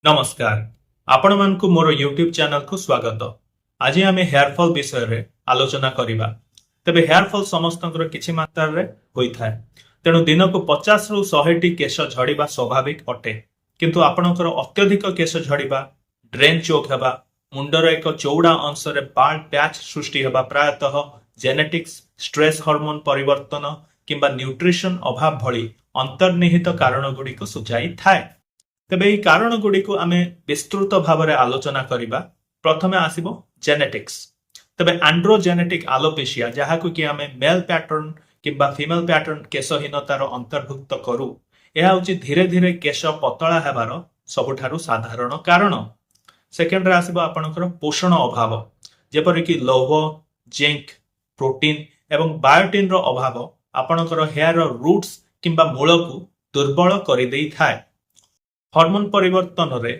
ନମସ୍କାର, ଆପଣମାନଙ୍କୁ ମୋର ୟୁଟ୍ୟୁବ୍ ଚ୍ୟାନେଲକୁ ସ୍ୱାଗତ। ଆଜି ଆମେ ହେୟାର ଫଲ୍ ବିଷୟରେ ଆଲୋଚନା କରିବା। ତେବେ ହେୟାର ଫଲ୍ ସମସ୍ତଙ୍କର କିଛି ମାତ୍ରାରେ ହୋଇଥାଏ। ତେଣୁ ଦିନକୁ 50ରୁ 100ଟି କେଶ ଝଡ଼ିବା ସ୍ୱାଭାବିକ ଅଟେ। କିନ୍ତୁ ଆପଣଙ୍କର ଅତ୍ୟଧିକ କେଶ ଝଡ଼ିବା, ବ୍ରେନ୍ ଚୋକ୍ ହେବା, ମୁଣ୍ଡର ଏକ ଚଉଡ଼ା ଅଂଶରେ ବାଲ୍ଡ ପ୍ୟାଚ୍ ସୃଷ୍ଟି ହେବା ପ୍ରାୟତଃ ଜେନେଟିକ୍ସ, ଷ୍ଟ୍ରେସ୍, ହରମୋନ ପରିବର୍ତ୍ତନ କିମ୍ବା ନ୍ୟୁଟ୍ରିସନ ଅଭାବ ଭଳି ଅନ୍ତର୍ନିହିତ କାରଣଗୁଡ଼ିକୁ ସୂଚାଇଥାଏ। ତେବେ ଏହି କାରଣଗୁଡ଼ିକୁ ଆମେ ବିସ୍ତୃତ ଭାବରେ ଆଲୋଚନା କରିବା। ପ୍ରଥମେ ଆସିବ ଜେନେଟିକ୍ସ। ତେବେ ଆଣ୍ଡ୍ରୋଜେନେଟିକ୍ ଆଲୋପେସିଆ, ଯାହାକୁ କି ଆମେ ମେଲ୍ ପ୍ୟାଟର୍ନ କିମ୍ବା ଫିମେଲ ପ୍ୟାଟର୍ନ କେଶହୀନତାର ଅନ୍ତର୍ଭୁକ୍ତ କରୁ, ଏହା ହେଉଛି ଧୀରେ ଧୀରେ କେଶ ପତଳା ହେବାର ସବୁଠାରୁ ସାଧାରଣ କାରଣ। ସେକେଣ୍ଡରେ ଆସିବ ଆପଣଙ୍କର ପୋଷଣ ଅଭାବ, ଯେପରିକି ଲୌହ, ଜିଙ୍କ, ପ୍ରୋଟିନ୍ ଏବଂ ବାୟୋଟିନ୍ର ଅଭାବ ଆପଣଙ୍କର ହେୟାରର ରୁଟ୍ସ କିମ୍ବା ମୂଳକୁ ଦୁର୍ବଳ କରିଦେଇଥାଏ। ହରମୋନ ପରିବର୍ତ୍ତନରେ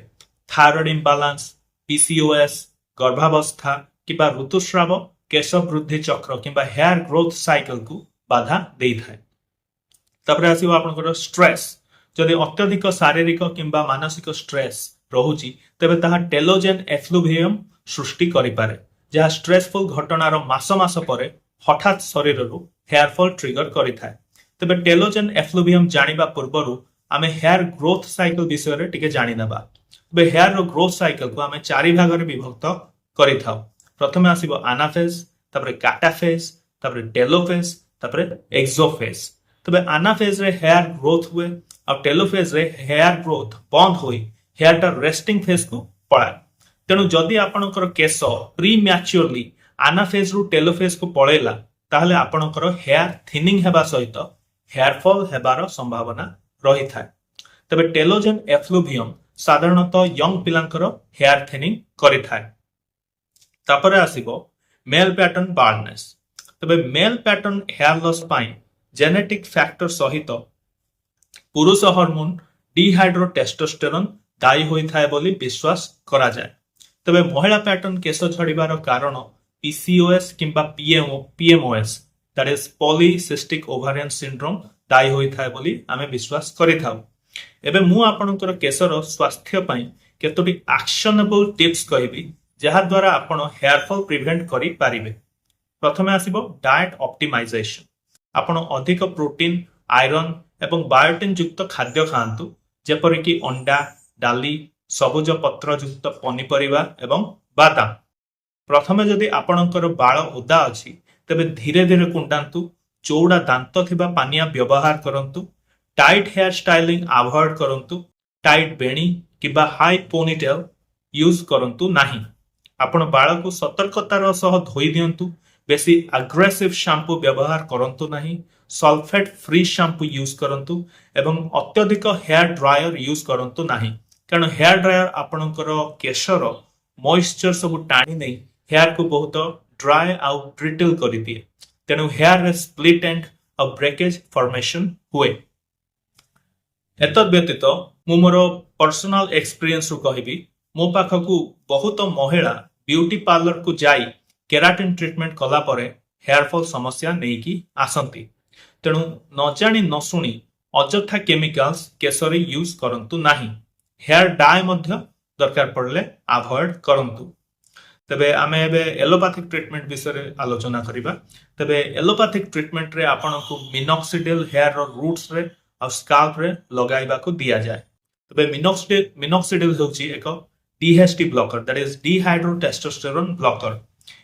ଥାଇରଏଡ୍ ଇମ୍ବାଲାନ୍ସ, ପିସିଓଏସ୍, ଗର୍ଭାବସ୍ଥା କିମ୍ବା ଋତୁସ୍ରାବ କେଶ ବୃଦ୍ଧି ଚକ୍ର କିମ୍ବା ହେୟାର ଗ୍ରୋଥ ସାଇକେଲକୁ ବାଧା ଦେଇଥାଏ। ତାପରେ ଆସିବ ଆପଣଙ୍କର ଷ୍ଟ୍ରେସ୍। ଯଦି ଅତ୍ୟଧିକ ଶାରୀରିକ କିମ୍ବା ମାନସିକ ଷ୍ଟ୍ରେସ୍ ରହୁଛି, ତେବେ ତାହା ଟେଲୋଜେନ୍ ଏଫ୍ଲୁଭିୟମ ସୃଷ୍ଟି କରିପାରେ, ଯାହା ଷ୍ଟ୍ରେସଫୁଲ ଘଟଣାର ମାସ ମାସ ପରେ ହଠାତ୍ ଶରୀରରୁ ହେୟାର ଫଲ୍ ଟ୍ରିଗର କରିଥାଏ। ତେବେ ଟେଲୋଜେନ୍ ଏଫ୍ଲୁଭିୟମ ଜାଣିବା ପୂର୍ବରୁ ଆମେ ହେୟାର ଗ୍ରୋଥ ସାଇକେଲ ବିଷୟରେ ଟିକେ ଜାଣିନେବା। ତେବେ ହେୟାରର ଗ୍ରୋଥ ସାଇକେଲକୁ ଆମେ ଚାରି ଭାଗରେ ବିଭକ୍ତ କରିଥାଉ। ପ୍ରଥମେ ଆସିବ ଆନାଫେଜ୍, ତାପରେ କାଟାଫେଜ୍, ତାପରେ ଟେଲୋଫେଜ୍, ତାପରେ ଏକ୍ସୋଫେଜ୍। ତେବେ ଆନାଫେଜରେ ହେୟାର ଗ୍ରୋଥ ହୁଏ ଆଉ ଟେଲୋଫେଜରେ ହେୟାର ଗ୍ରୋଥ ବନ୍ଦ ହୋଇ ହେୟାରଟା ରେଷ୍ଟିଂ ଫେଜକୁ ପଳାଏ। ତେଣୁ ଯଦି ଆପଣଙ୍କର କେଶ ପ୍ରି ମ୍ୟାଚୁରଲି ଆନାଫେଜରୁ ଟେଲୋଫେଜକୁ ପଳେଇଲା, ତାହେଲେ ଆପଣଙ୍କର ହେୟାର ଥିନିଂ ହେବା ସହିତ ହେୟାର ଫଲ୍ ହେବାର ସମ୍ଭାବନା ରହିଥାଏ। ତେବେ ଟେଲୋଜେନ୍ ଏଫ୍ଲୁଭିୟମ ସାଧାରଣତଃ ୟଙ୍ଗ ପିଲାଙ୍କର ହେୟାର ଥିନିଂ କରିଥାଏ। ତାପରେ ଆସିବ ମେଲ୍ ପ୍ୟାଟର୍ନ ବାଲ୍ଡନେସ୍। ତେବେ ମେଲ୍ ପ୍ୟାଟର୍ନ ହେୟାର ଲସ୍ ପାଇଁ ଜେନେଟିକ୍ ଫ୍ୟାକ୍ଟର ସହିତ ପୁରୁଷ ହରମୋନ ଡିହାଇଡ୍ରୋ ଟେଷ୍ଟୋଷ୍ଟେରନ୍ ଦାୟୀ ହୋଇଥାଏ ବୋଲି ବିଶ୍ୱାସ କରାଯାଏ। ତେବେ ମହିଳା ପ୍ୟାଟର୍ନ କେଶ ଝଡ଼ିବାର କାରଣ ପିସିଓଏସ୍ କିମ୍ବା PMOS, that is polycystic ovarian syndrome ଦାୟୀ ହୋଇଥାଏ ବୋଲି ଆମେ ବିଶ୍ୱାସ କରିଥାଉ। ଏବେ ମୁଁ ଆପଣଙ୍କର କେଶର ସ୍ୱାସ୍ଥ୍ୟ ପାଇଁ କେତୋଟି ଆକ୍ସନେବଲ ଟିପ୍ସ କହିବି, ଯାହାଦ୍ୱାରା ଆପଣ ହେୟାର ଫଲ୍ ପ୍ରିଭେଣ୍ଟ କରିପାରିବେ। ପ୍ରଥମେ ଆସିବ ଡାଏଟ୍ ଅପ୍ଟିମାଇଜେସନ। ଆପଣ ଅଧିକ ପ୍ରୋଟିନ୍, ଆଇରନ୍ ଏବଂ ବାୟୋଟିନ୍ ଯୁକ୍ତ ଖାଦ୍ୟ ଖାଆନ୍ତୁ, ଯେପରିକି ଅଣ୍ଡା, ଡାଲି, ସବୁଜ ପତ୍ରଯୁକ୍ତ ପନିପରିବା ଏବଂ ବାଦାମ। ପ୍ରଥମେ ଯଦି ଆପଣଙ୍କର ବାଳ ଓଦା ଅଛି, ତେବେ ଧୀରେ ଧୀରେ କୁଣ୍ଡାନ୍ତୁ। ଚଉଡ଼ା ଦାନ୍ତ ଥିବା ପାନିଆ ବ୍ୟବହାର କରନ୍ତୁ। ଟାଇଟ୍ ହେୟାର ଷ୍ଟାଇଲିଂ ଆଭଏଡ୍ କରନ୍ତୁ। ଟାଇଟ୍ ବେଣୀ କିମ୍ବା ହାଇ ପୋନିଟେଲ୍ ୟୁଜ୍ କରନ୍ତୁ ନାହିଁ। ଆପଣ ବାଳକୁ ସତର୍କତାର ସହ ଧୋଇ ଦିଅନ୍ତୁ। ବେଶୀ ଆଗ୍ରେସିଭ ସାମ୍ପୁ ବ୍ୟବହାର କରନ୍ତୁ ନାହିଁ। ସଲଫେଟ୍ ଫ୍ରି ସାମ୍ପୁ ୟୁଜ୍ କରନ୍ତୁ ଏବଂ ଅତ୍ୟଧିକ ହେୟାର ଡ୍ରାୟର ୟୁଜ୍ କରନ୍ତୁ ନାହିଁ, କାରଣ ହେୟାର ଡ୍ରାୟର ଆପଣଙ୍କର କେଶର ମଏଶ୍ଚର ସବୁ ଟାଣି ନେଇ ହେୟାରକୁ ବହୁତ ଡ୍ରାଏ ଆଉ ବ୍ରିଟଲ କରିଦିଏ। ତେଣୁ ହେୟାରରେ ସ୍ପ୍ଲିଟ୍ ଏଣ୍ଡ ଆଉ ବ୍ରେକେଜ ଫର୍ମେସନ ହୁଏ। ଏତଦ୍ ବ୍ୟତୀତ ମୁଁ ମୋର ପର୍ସନାଲ ଏକ୍ସପିରିଏନ୍ସରୁ କହିବି, ମୋ ପାଖକୁ ବହୁତ ମହିଳା ବ୍ୟୁଟି ପାର୍ଲରକୁ ଯାଇ କେରାଟିନ୍ ଟ୍ରିଟମେଣ୍ଟ କଲା ପରେ ହେୟାର ଫଲ୍ ସମସ୍ୟା ନେଇକି ଆସନ୍ତି। ତେଣୁ ନ ଜାଣି ନ ଶୁଣି ଅଯଥା କେମିକାଲ୍ସ କେଶରେ ୟୁଜ୍ କରନ୍ତୁ ନାହିଁ। ହେୟାର ଡାଏ ମଧ୍ୟ ଦରକାର ପଡ଼ିଲେ ଆଭଏଡ୍ କରନ୍ତୁ। ତେବେ ଆମେ ଏବେ ଏଲୋପାଥିକ ଟ୍ରିଟମେଣ୍ଟ ବିଷୟରେ ଆଲୋଚନା କରିବା। ତେବେ ଏଲୋପାଥିକ ଟ୍ରିଟମେଣ୍ଟରେ ଆପଣଙ୍କୁ ମିନକ୍ସିଡିଲ ହେୟାରର ରୁଟ୍ସରେ ଆଉ ସ୍କାଲ୍ପରେ ଲଗାଇବାକୁ ଦିଆଯାଏ। ତେବେ ମିନକ୍ସିଡିଲ ହେଉଛି ଏକ DHT blocker, that is dehydro testosterone blocker।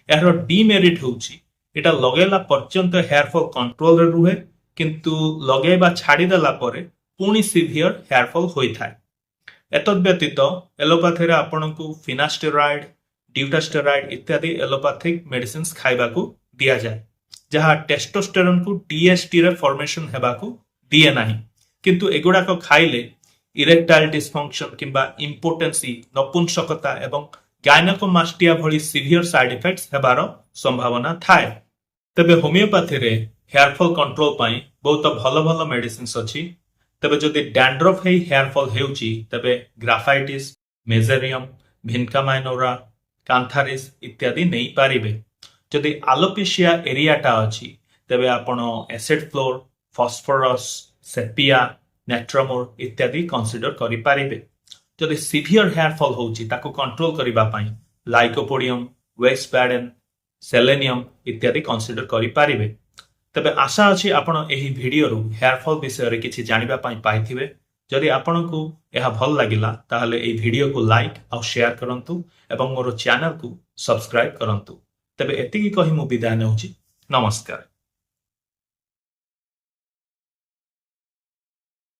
ଏହାର ଡିମେରିଟ୍ ହେଉଛି, ଏଇଟା ଲଗାଇଲା ପର୍ଯ୍ୟନ୍ତ ହେୟାର ଫଲ୍ କଣ୍ଟ୍ରୋଲରେ ରୁହେ, କିନ୍ତୁ ଲଗାଇବା ଛାଡ଼ିଦେଲା ପରେ ପୁଣି ସିଭିୟର ହେୟାର ଫଲ୍ ହୋଇଥାଏ। ଏତଦ୍ ବ୍ୟତୀତ ଏଲୋପାଥିରେ ଆପଣଙ୍କୁ ଫିନାଷ୍ଟେରାଇଡ୍, ଡ୍ୟୁଟାଷ୍ଟେରାଇଡ୍ ଇତ୍ୟାଦି ଏଲୋପାଥିକ ମେଡିସିନ୍ସ ଖାଇବାକୁ ଦିଆଯାଏ, ଯାହା ଟେଷ୍ଟୋଷ୍ଟେରନକୁ ଡିଏଚଟିରେ ଫର୍ମେସନ ହେବାକୁ ଦିଏ ନାହିଁ। କିନ୍ତୁ ଏଗୁଡ଼ାକ ଖାଇଲେ ଇରେକ୍ଟାଇଲ ଡିସଫଙ୍କସନ କିମ୍ବା ଇମ୍ପୋଟେନ୍ସି, ନପୁଂସକତା ଏବଂ ଗାଇନୋକୋମାଷ୍ଟିଆ ଭଳି ସିଭିୟର ସାଇଡ୍ ଇଫେକ୍ଟସ ହେବାର ସମ୍ଭାବନା ଥାଏ। ତେବେ ହୋମିଓପାଥିରେ ହେୟାର ଫଲ୍ କଣ୍ଟ୍ରୋଲ ପାଇଁ ବହୁତ ଭଲ ଭଲ ମେଡିସିନ୍ସ ଅଛି। ତେବେ ଯଦି ଡ୍ୟାଣ୍ଡ୍ରଫ୍ ହେଇ ହେୟାର ଫଲ୍ ହେଉଛି, ତେବେ ଗ୍ରାଫାଇଟିସ୍, ମେଜେରିୟମ, ଭିନକା ମାଇନୋରା, କାନ୍ଥାରିସ୍ ଇତ୍ୟାଦି ନେଇପାରିବେ। ଯଦି ଆଲୋପେସିଆ ଏରିଆଟା ଅଛି, ତେବେ ଆପଣ ଏସିଡ୍ ଫ୍ଲୋର, ଫସ୍ଫରସ୍, ସେପିଆ, ନେଟ୍ରମୋର ଇତ୍ୟାଦି କନସିଡର କରିପାରିବେ। ଯଦି ସିଭିୟର ହେୟାର ଫଲ୍ ହେଉଛି, ତାକୁ କଣ୍ଟ୍ରୋଲ କରିବା ପାଇଁ ଲାଇକୋପୋଡିୟମ, ୱେକ୍ସ ବ୍ୟାଡେନ୍, ସେଲେନିୟମ ଇତ୍ୟାଦି କନସିଡର କରିପାରିବେ। ତେବେ ଆଶା ଅଛି, ଆପଣ ଏହି ଭିଡିଓରୁ ହେୟାର ଫଲ୍ ବିଷୟରେ କିଛି ଜାଣିବା ପାଇଁ ପାଇଥିବେ। ଯଦି ଆପଣଙ୍କୁ ଏହା ଭଲ ଲାଗିଲା, ତାହେଲେ ଏହି ଭିଡିଓକୁ ଲାଇକ୍ ଆଉ ସେୟାର କରନ୍ତୁ ଏବଂ ମୋର ଚ୍ୟାନେଲକୁ ସବସ୍କ୍ରାଇବ କରନ୍ତୁ। ତେବେ ଏତିକି କହି ମୁଁ ବିଦାୟ ନେଉଛି। ନମସ୍କାର।